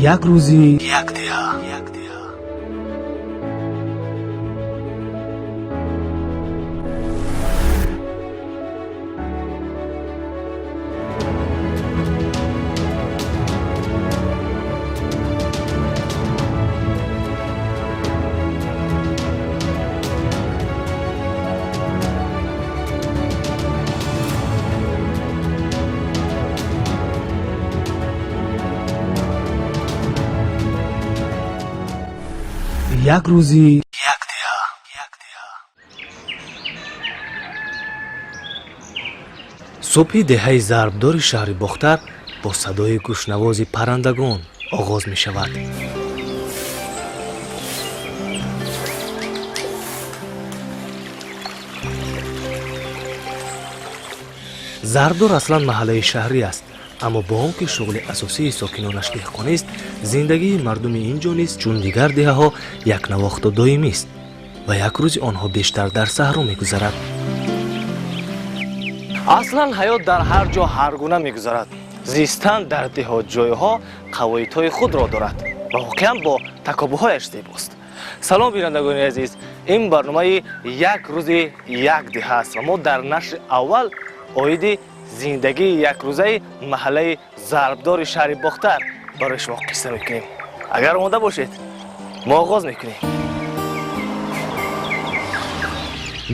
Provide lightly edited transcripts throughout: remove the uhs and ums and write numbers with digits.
Як рӯзи як деҳа. Як рӯзи як деҳа. Субҳи деҳаи Зарбдори шаҳри Бохтар бо садои гӯшнавози паррандагон оғоз мешавад. Зарбдор аслан маҳаллаи шаҳрӣ аст, аммо бо он ки шуғли асосии сокинонаш деҳқонист, зиндагии мардуми ин ҷо низ чун дигар деҳаҳо якнавохту доимист ва як рӯзи онҳо бештар дар саҳро мегузарад. Аслан ҳаёт дар ҳар ҷо ҳар гуна мегузарад. Зистан дар деҳотҷойҳо қавоидҳои худро дорад ва воқеан бо такобуҳояш зебост. Салом, бинандагони азиз, ин барномаи як рӯзи як деҳа аст ва мо дар нашри аввал оиди зиндагии якрӯзаи маҳаллаи Зарбдори шаҳри Бохтар барои шумо қисса мекунем. Агар омода бошед, мо оғоз мекунем.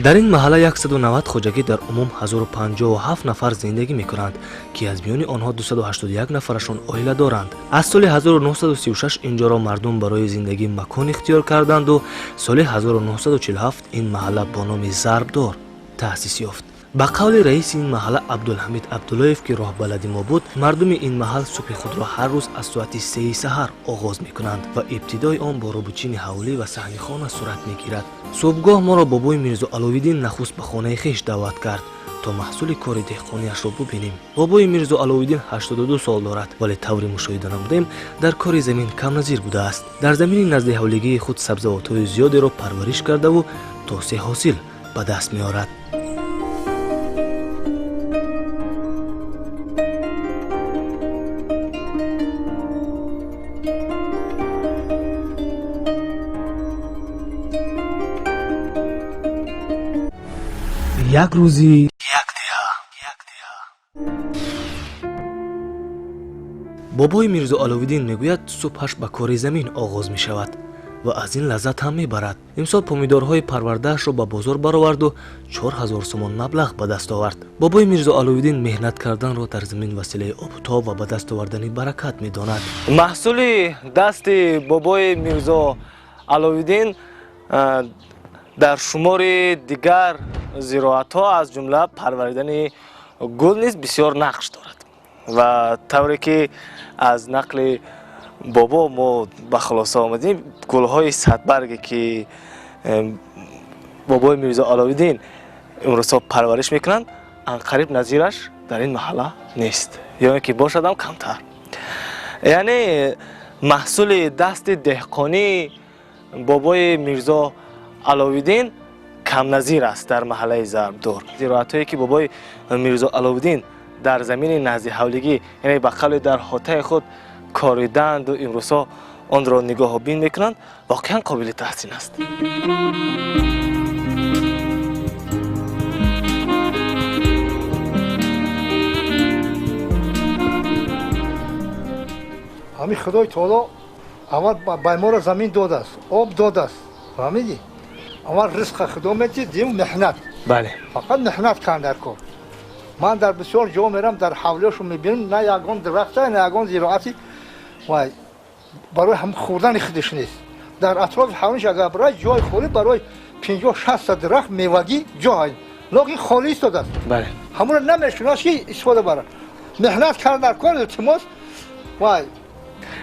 Дар ин маҳалла 190 хоҷагӣ дар умум 1057 нафар зиндагӣ мекунанд, ки аз миёни онҳо 281 нафарашон оила доранд. Аз соли 1936 инҷоро мардум барои зиндагӣ макон ихтиёр карданду соли 1947 ин маҳалла бо номи Зарбдор таъсис ёфт. Ба қавли раиси ин маҳалла Абдулҳамид Абдуллоев, ки роҳбалади мо буд, мардуми ин маҳал субҳи худро ҳар рӯз аз соати 3 саҳар оғоз мекунанд ва ибтидои он бо робучини ҳавлӣ ва саҳни хона сурат мегирад. Субҳгоҳ моро бобои Мирзо Аловиддин нахуст ба хонаи хеш даъват кард, то маҳсули кори деҳқониашро бубинем. Бобои Мирзо Аловиддин 82 сол дорад, вале тавре мушоҳида намудем, дар кори замин камназир будааст. Дар замини назди ҳавлигии худ сабзавотҳои зиёдеро парвариш кардаву то се ҳосил ба даст меорад. Як рӯзи як деҳа. Бобои Мирзо Аловиддин мегӯяд, субҳаш ба кори замин оғоз мешавад ва аз ин лаззат ҳам мебарад. Имсол помидорҳои парвардаашро ба бозор бароварду 4000 сомон маблағ ба даст овард. Бобои Мирзо Аловиддин меҳнат карданро дар замин василаи обутоб ва ба даст овардани баракат медонад. Маҳсули дасти бобои Мирзо Аловиддин дар шумори дигар зироатҳо, аз ҷумла парваридани гул низ бисёр нақш дорад ва тавре ки аз нақли бобо мо ба хулоса омадем, гулҳои садбарге ки бобои Мирзо Аловиддин имрӯзҳо парвариш мекунанд, анқариб назираш дар ин маҳалла нест, ё ин ки бошадам камтар. Яъне маҳсули дасти деҳқонии бобои Мирзо Аловиддин камназир аст дар маҳаллаи Зарбдор. Зироатҳое ки бобои Мирзо Аловиддин дар замини назди ҳавлигӣ, яъне ба қавли дар ҳотаи худ кориданду имрӯзҳо онро нигоҳубин мекунанд, воқеан қобили таҳсин аст. Ҳамин Худои Таоло аввал ба моро замин додааст, об додааст, фаҳмидӣ? Аввал ризқа Худо медиҳад, дим меҳнат. Бале. Фақат меҳнат кан дар кор. Ман дар бисёр ҷо мерам, дар ҳавлиҳошон мебинам, на ягон дарахта, на ягон зироати вай барои ҳам хӯрдани худаш нест. Дар атрофи ҳавлиш агар барои ҷои холӣ барои 50-60 дарахт мевагӣ ҷо ҳаст, лекин холӣ истодааст. Бале. Ҳамонро намешинос ки истифода барад. Меҳнат кардан дар кор илтимос вай.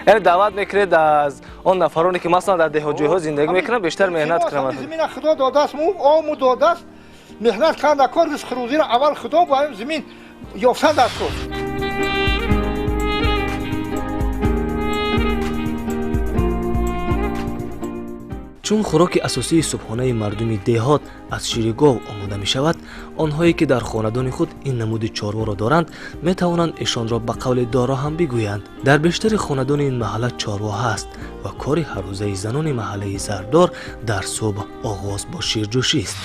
Яъне даъват мекунед аз он нафароне ки масалан дар деҳотҷойҳо зиндагӣ мекунанд, бештар меҳнат кунанд. Замина Худо додааст, ому додааст, меҳнат кардан дар кор, ризқи рӯзиро аввал Худо бо замин ёфтан дар кор. Чун хӯроки асосии субҳонаи мардуми деҳот аз шири гов омода мешавад, Онҳое ки дар хонадони худ ин намуди чорворо доранд, метавонанд эшонро ба қавли доро ҳам бигӯянд. Дар бештари хонадони ин маҳалла чорво ҳаст ва кори ҳаррӯзаи занони маҳаллаи Зарбдор дар субҳ оғоз бо ширҷӯшист.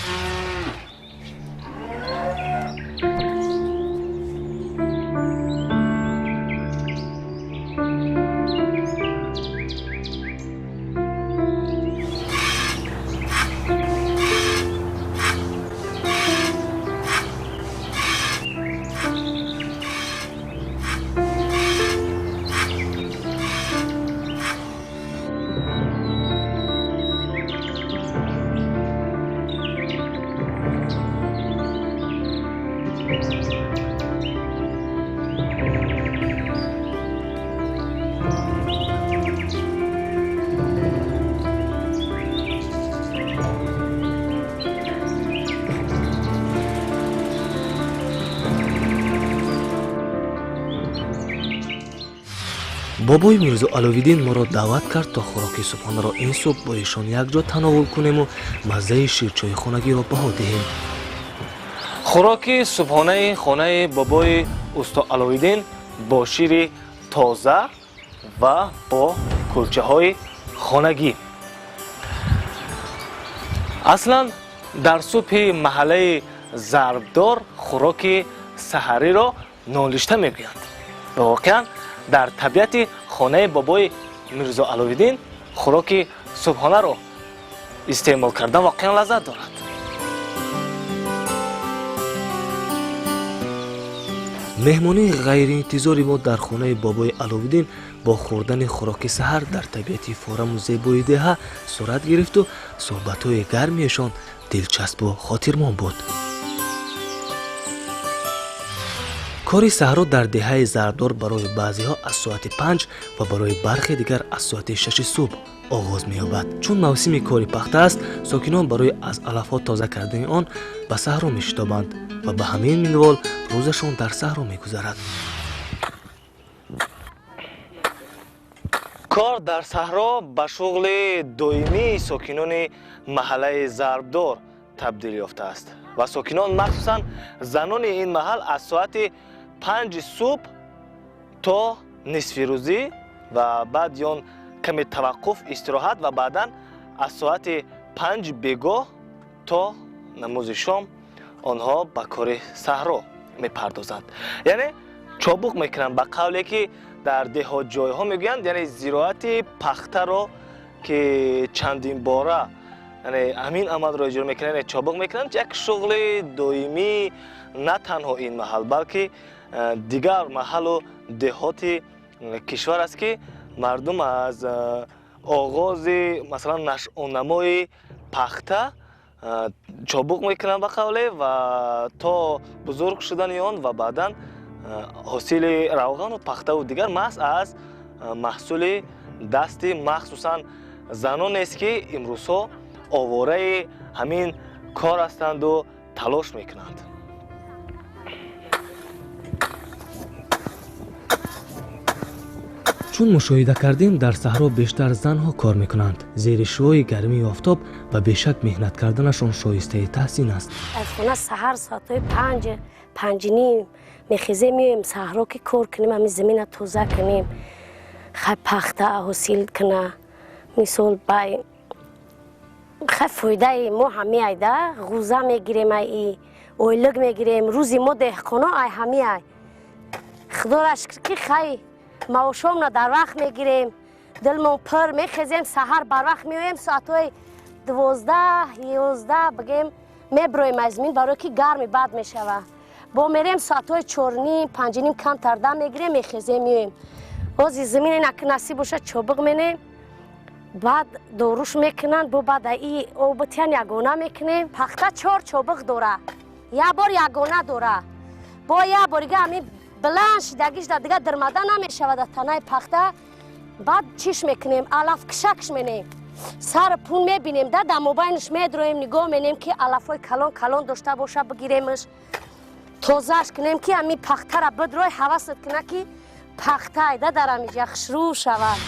Бобои Мирзо Аловиддин моро даъват кард, то хӯроки субҳонаро ин субҳ бо эшон якҷо тановул кунему маззаи ширчойи хонагиро баҳо диҳем. Хӯроки субҳонаи хонаи бобои усто Аловиддин бо шири тоза ва бо кулчаҳои хонагӣ. Аслан дар субҳи маҳаллаи Зарбдор хӯроки саҳариро нолишта мегӯянд ва воқеан дар табиати хонаи бобои Мирзо Аловиддин хӯроки субҳонаро истеъмол кардан воқеан лаззат дорад. Меҳмонии ғайриинтизори мо дар хонаи бобои Аловиддин бо хӯрдани хӯроки саҳар дар табиати фораму зебои деҳа сурат гирифту суҳбатҳои гармиешон дилчаспу хотирмон буд. Кори саҳро дар деҳаи Зарбдор барои баъзеҳо аз соати 5 ва барои бархе дигар аз соати 6 субҳ оғоз меёбад. Чун мавсими кори пахта аст, сокинон барои аз алафҳо тоза кардани он ба саҳро мешитобанд ва ба ҳамин минвол рӯзашон дар саҳро мегузарад. Кор дар саҳро ба шуғли доимии сокинони маҳаллаи Зарбдор табдил ёфтааст ва сокинон, махсусан занони ин маҳал, аз соати 5 субҳ то нисфи рӯзӣ ва баъд он каме таваққуф, истироҳат ва баъдан аз соати 5 бегоҳ то намози шом онҳо ба кори саҳро мепардозанд. Яъне чобуқ мекунанд, ба қавле ки дар деҳотҷойҳо мегӯянд, яъне зироати пахтаро ки чандин бора яъне ҳамин амалро иҷро мекунанд, яъне чобуқ мекунанд, як шуғли доимӣ на танҳо ин маҳал, балки дигар маҳаллу деҳоти кишвар аст, ки мардум аз оғози масалан нашъунамои пахта чобуқ мекунанд ба қавле ва то бузург шудани он ва баъдан ҳосили равғану пахтаву дигар маҳз аз маҳсули дасти махсусан занонест, ки имрӯзҳо овораи ҳамин кор ҳастанду талош мекунанд. Чун мушоҳида кардем, дар саҳро бештар занҳо кор мекунанд. Зери шуои гармии офтоб ва бешак меҳнат карданашон шоистаи таҳсин аст. Аз хона саҳар соатҳои 5, 5:30 мехезем, меоем саҳро, ки кор кунем, ҳамин замина тоза кунем, хай пахта ҳосил куна. Мисол бай хай фоидаи мо ҳами айда, ғуза мегирем, ай ойлик мегирем, рӯзи мо деҳқоно ай ҳами ай. Худоро шукр, ки хай маошомна дар вақт мегирем, дилмон пур, мехезем саҳар барвақт меоем, соатҳои 12, 11 бигем меброем аз замин, барое ки гарми бад мешава. Бо мерем соатҳои 4:30, 5:30 камтар дам мегирем, мехезем, меоем. Бози замин ина ки насиб бошад чобуқ менем, баъд доруш мекунанд, бо баъд и обутиян ягона мекунем. Пахта 4 чобуқ дора, як бор ягона дора, бо як бор дига ҳамин баланд шидагиш да дига дармада намешавад танаи пахта. Баъд чиш мекунем, алафкишакш менем, сар пун мебинем, да дар мобайнаш медроем, нигоҳ менем, ки алафҳои калон калон дошта боша, бигиремаш, тозааш кунем, ки ҳамин пахтара бидрой, ҳавасат куна, ки пахтай да дар ҳамиҷа хушрӯ шавад.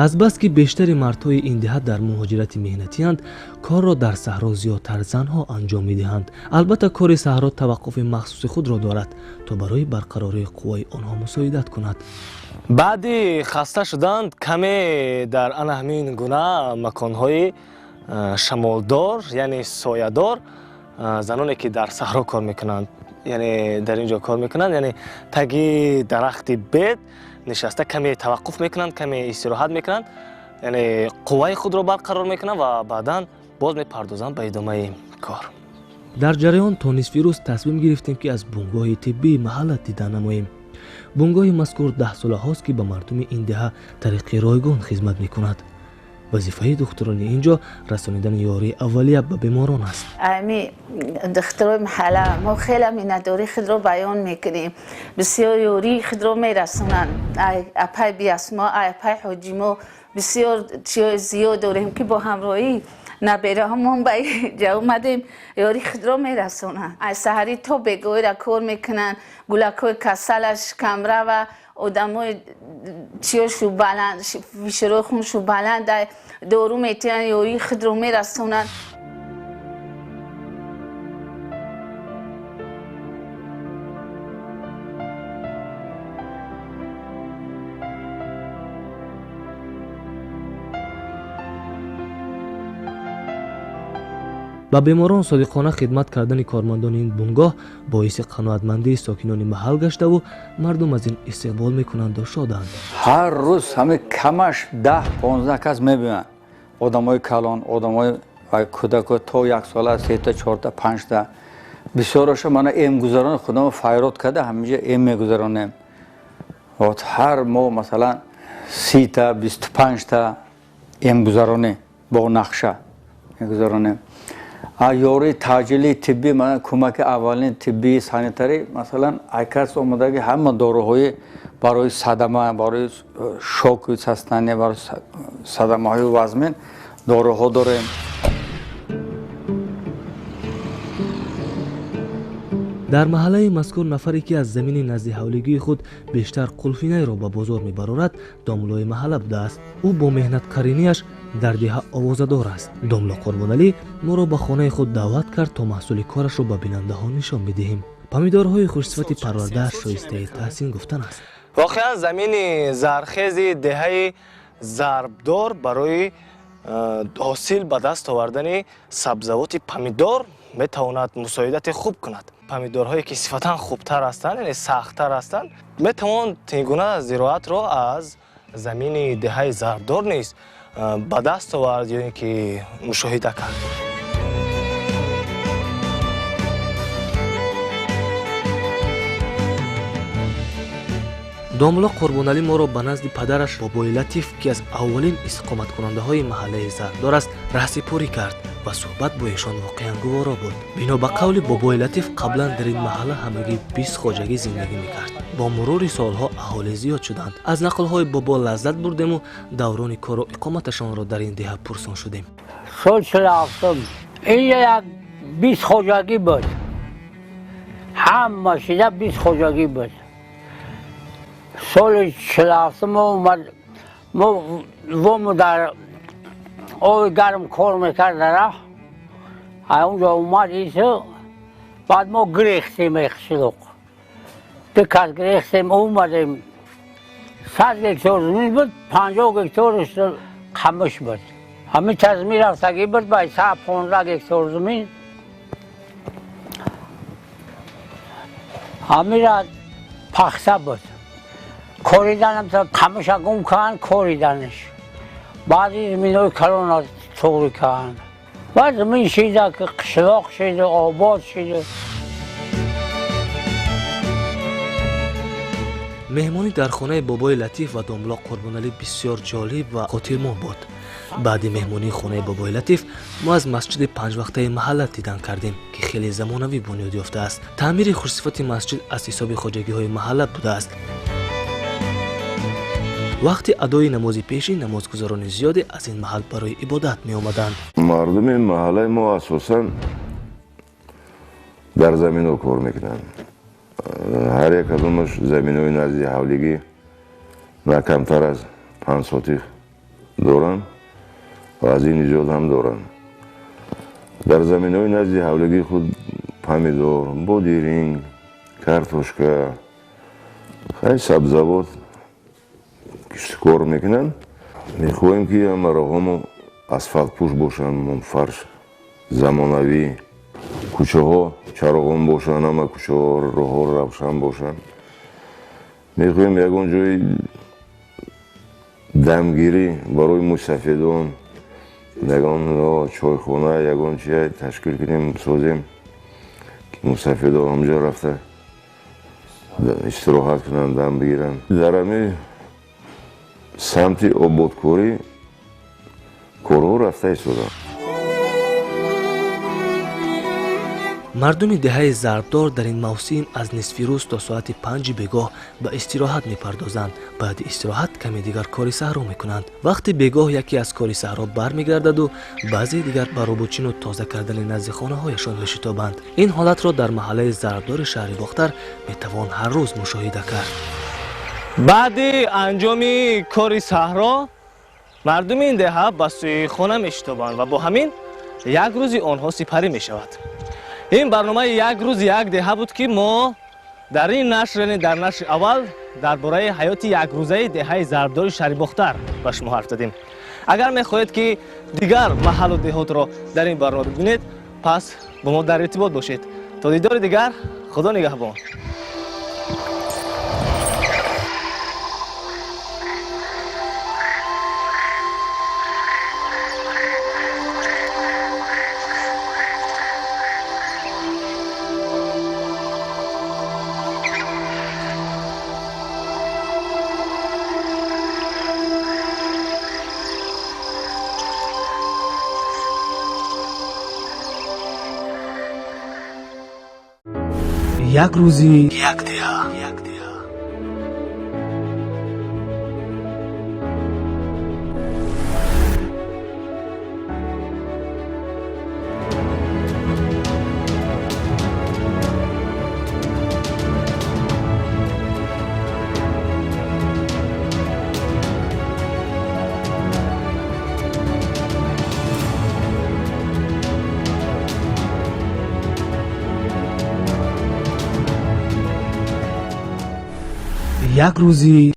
Азбаски бештари мардҳои ин деҳа дар муҳоҷирати меҳнатиянд, корро дар саҳро зиёдтар занҳо анҷом медиҳанд. Албатта, кори саҳро таваққуфи махсуси худро дорад, то барои барқарории қувваи онҳо мусоидат кунад. Баъди хаста шуданд, каме дар ана ҳамин гуна маконҳои шамолдор, яъне соядор, заноне ки дар саҳро кор мекунанд, яъне дар ин ҷо кор мекунанд, яъне таги дарахти бед нишаста каме таваққуф мекунанд, каме истироҳат мекунанд, яъне қувваи худро барқарор мекунанд ва баъдан боз мепардозанд ба идомаи кор. Дар ҷараён то нисфи рӯз тасмим гирифтем, ки аз бунгоҳи тиббии маҳалла дида намоем. Бунгоҳи мазкур 10 солаҳост, ки ба мардуми ин деҳа тариқи ройгон хизмат мекунад. Вазифаи духтурони ин ҷо расонидани ёрии аввалия ба беморон аст. Ами духтурои маҳалла мо хеле миннатдории худро баён мекунем. Бисёр ёрии худро мерасонанд. Апай Биасмо, апай Ҳоҷимо, бисёр чиҳои зиёд дорем, ки бо ҳамроҳӣ набераҳамон ба ҷа омадем, ёрии худро мерасонанд. Аз саҳарӣ то бегоҳира кор мекунанд. Гулакҳои касалаш камрава, одамои чиёшу баланд, фишорои хуншу баланд, дору метиҳанд, ёрии худро мерасонанд. Ба беморон содиқона хидмат кардани кормандони ин бунгоҳ боиси қаноатмандии сокинони маҳал гаштаву мардум аз ин истиқбол мекунанду шоданд. Ҳар рӯз ҳами камаш 10-15 кас мебиёянд: одамои калон, одамои кӯдако то 1 сола, сета, чорта, панҷта. Бисёроша мана эмгузарон худамо файрод карда, ҳаминҷа эм мегузаронем. Ҳар моҳ, масалан, 30-та, 25-та эмгузаронӣ бо нақша мегузаронем. Ёрии таъҷилии тиббӣ, кӯмаки аввалини тиббии санитарӣ, масалан, айкас омадаги, ҳама доруҳои барои садама, барои шоки состояние, барои садамаҳои вазмин доруҳо дорем. Дар маҳаллаи мазкур нафаре, ки аз замини назди ҳавлигии худ бештар қулфинайро ба бозор мебарорад, домлои маҳалла будааст. Ӯ бо меҳнаткаринияш дар деҳа овозадор аст. Домло Қурбоналӣ моро ба хонаи худ даъват кард, то маҳсули корашро ба бинандаҳо нишон бидиҳем. Помидорҳои хушсифати парвардааш шоистаи таҳсин гуфтан аст. Воқеан, замини зархези деҳаи Зарбдор барои ҳосил ба даст овардани сабзавоти помидор метавонад мусоидати хуб кунад. Помидорҳое, ки сифатан хубтар ҳастанд, яъне сахттар ҳастанд, метавон ин гуна зироатро аз замини деҳаи Зарбдор низ ба даст овард ё ин ки мушоҳида кард. Домло Қурбоналӣ моро ба назди падараш Бобои Латиф, ки аз аввалин истиқоматкунандаҳои маҳаллаи Зарбдор аст, раҳсипорӣ кард ва суҳбат бо эшон воқеан гуворо буд. Бино ба қавли Бобои Латиф, қаблан дар ин маҳалла ҳамагӣ 20 хоҷагӣ зиндагӣ мекард. Бо мурури солҳо аҳолӣ зиёд шуданд. Аз нақлҳои бобо лаззат бурдему даврони кору иқоматашонро дар ин деҳа пурсон шудем. Сол 47-ум инҷа як 20 хоҷагӣ буд. Ҳама шида 20 хоҷагӣ буд. Соли 47-ум омад, мо вому дар оби гарм кор мекард дар унҷо омад ису. Баъд мо гирехтем қишлоқ, ду кас гирехтем, омадем. 100 гектор замин буд, 50 гектораш қамиш буд. Ҳамин тазмин рафтагӣ буд ба 115 гектор замин. Ҳамира пахта буд, кориданам қамиша гум карданд, кориданаш. Баъди заминҳои калона туғри карданд. Баъд замин шида, ки қишлоқ шида, обод шида. Меҳмонӣ дар хонаи Бобои Латиф ва домло Қурбоналӣ бисёр ҷолиб ва хотирмон буд. Баъди меҳмонии хонаи Бобои Латиф мо аз масҷиди панҷвақтаи маҳалла дидан кардем, ки хеле замонавӣ бунёд ёфтааст. Таъмири хушсифати масҷид аз ҳисоби хоҷагиҳои маҳалла будааст. Вақти адои намози пешин намозгузарони зиёде аз ин маҳал барои ибодат меомаданд. Мардуми маҳаллаи мо асосан дар заминҳо кор мекунанд. Ҳар як аз онаш заминҳои назди ҳавлигӣ на камтар аз 5 сотих. Доранд ва аз ин иҷод ҳам доранд. Дар заминҳои назди ҳавлигии худ помидор, бодиринг, картошка, хай, сабзавот киштукор мекунанд. Мехоҳем, ки ҳама роҳҳомо асфалтпӯш бошанд, мумфарш, замонавӣ, кӯчаҳо чароғон бошанд, ҳама кӯчаҳо, роҳҳо равшан бошанд. Мехоҳем ягон ҷои дамгирӣ барои мӯйсафедон, ягон чойхона, ягон чия ташкил кунем, созем, ки мӯйсафедон ҳамҷо рафта истироҳат кунанд, дам бигиранд. Дар ҳамин самти ободкорӣ корҳо рафта истоданд. Мардуми деҳаи Зарбдор дар ин мавсим аз нисфи рӯз то соати 5-и бегоҳ ба истироҳат мепардозанд. Баъди истироҳат каме дигар кори саҳро мекунанд. Вақти бегоҳ яке аз кори саҳро бармегардаду баъзеи дигар ба рӯбучину тоза кардани назди хонаҳояшон мешитобанд. Ин ҳолатро дар маҳаллаи Зарбдори шаҳри Бохтар метавон ҳар рӯз мушоҳида кард. Баъди анҷоми кори саҳро мардуми ин деҳа ба сӯи хона мешитобанд ва бо ҳамин як рӯзи онҳо сипарӣ мешавад. Ин барномаи «Як рӯз, як деҳа» буд, ки мо дар ин нашр, яъне дар нашри аввал, дар бораи ҳаёти якрӯзаи деҳаи Зарбдори шаҳри Бохтар ба шумо ҳарф задем. Агар мехоҳед, ки дигар маҳаллу деҳотро дар ин барнома бибинед, пас бо мо дар иртибот бошед. То дидори дигар, Худо нигаҳбон. Як рӯзи як деҳа. Як рӯзи